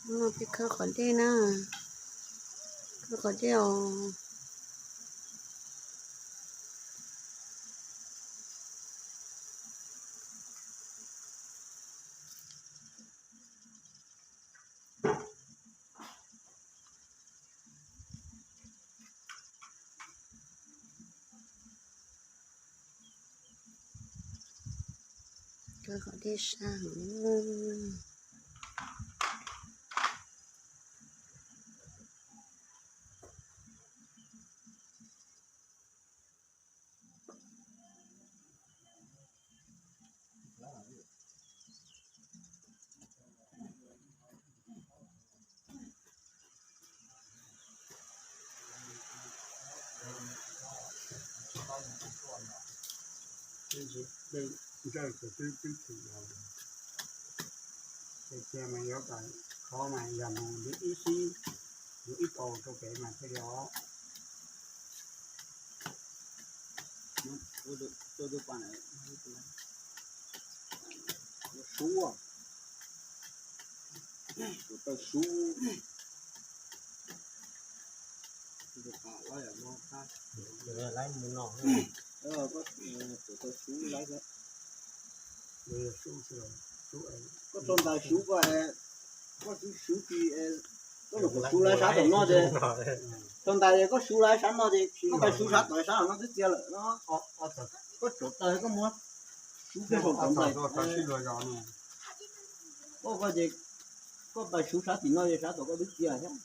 Peb khawb qhov dej na, khawb qhov dej os. Khawb qhov dej sab heev. Ntawd kuv twb twb tsis yog, ces cia mas yuav khov mas yog mus li ib xib, yuav ib tau rau pem mas thiaj li os. Sub, tus taw sub. Laib mus no, tus taw sub laib. Koj tau ntais sub koj, koj sub sub tsis, koj mus kom sub laib sab tom no ces, tau ntais koj sub laib sab no ces koj pais sub sab tom sab tom no twb txias lawm no. Koj tsuav taw koj muab sub kiag saum tau ntais. Koj, koj ces koj pais sub sab tim no ces sab tom koj twb txias thiab.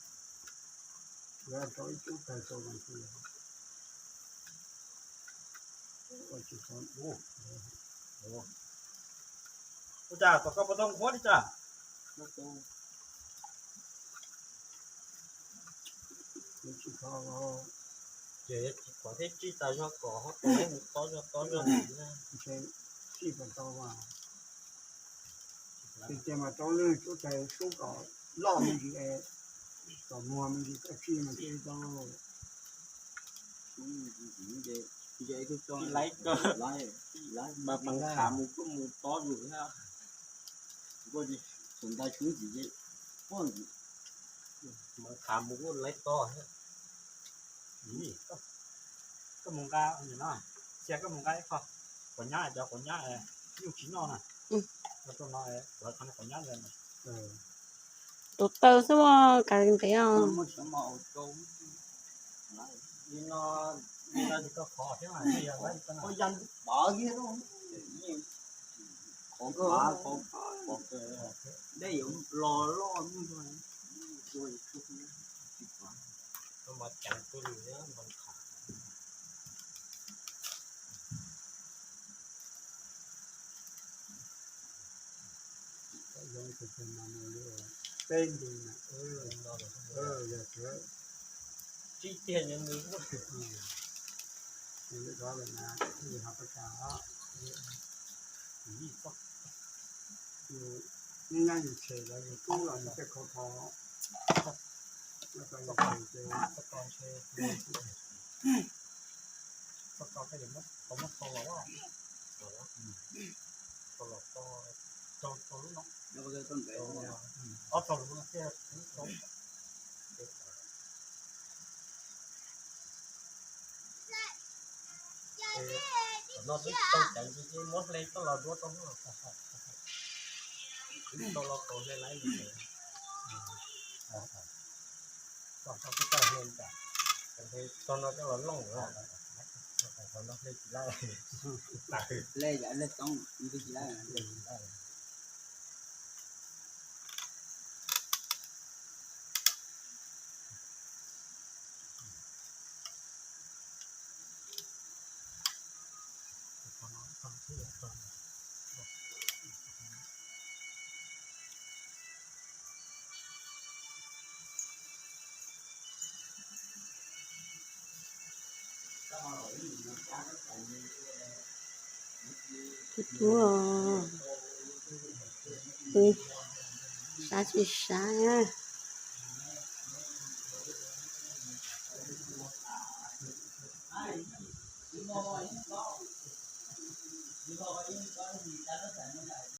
Ua cas tom koj puas tau nqhuab li cas? Ces tsis kom thiab, tsij tas zog kom ho tus mus tob zog tob zog. Tsij kom tau, tiag tiag mas rau lwj tsuab tais sub kom loj me ntsis, kom muag me ntsis koj tsij mas thiaj li tau. Laib kawg, mas mas khav mus kuj mus tob zus thiab. Kuj txhum ntais sub ntxiv ces poj ntxiv, mas khav mus kuj laib tob thiab. Koj mus nqa no, cia koj mus nqa ib qho quav nyab, cov quav nyab nyuj tsis noj na. Rau no, lawv qhov no quav nyab ntawd. Tus taw xwb mas kav ntev os. Li no, li no ces koj qhov thiab mas, qhov ya pov kiag, qhov, qhov, qhov dej yuav los loj mus. Koj mas ceev tuaj li mas khav. Peb ntu na, yog tsib tiag nws lwm qhov lawm na, lwm qhov pab kas os. Nyob nyab yus tshem los yus kub los yus thiaj khov kho. Txoj ko ntshe, txoj ko koj yuav muab tau, muab tau los, tau los, tau, tau lub no, ob tau lub no thiaj tau. Qhov no twb tau ceev ces muab hle koj los duab rau, tau los tau hle laib li. Txog no coj los looj, qhov no hle tsis laib. Hle yam hle tsob ntws tsis laib. Tus tub, sab tsis sab na.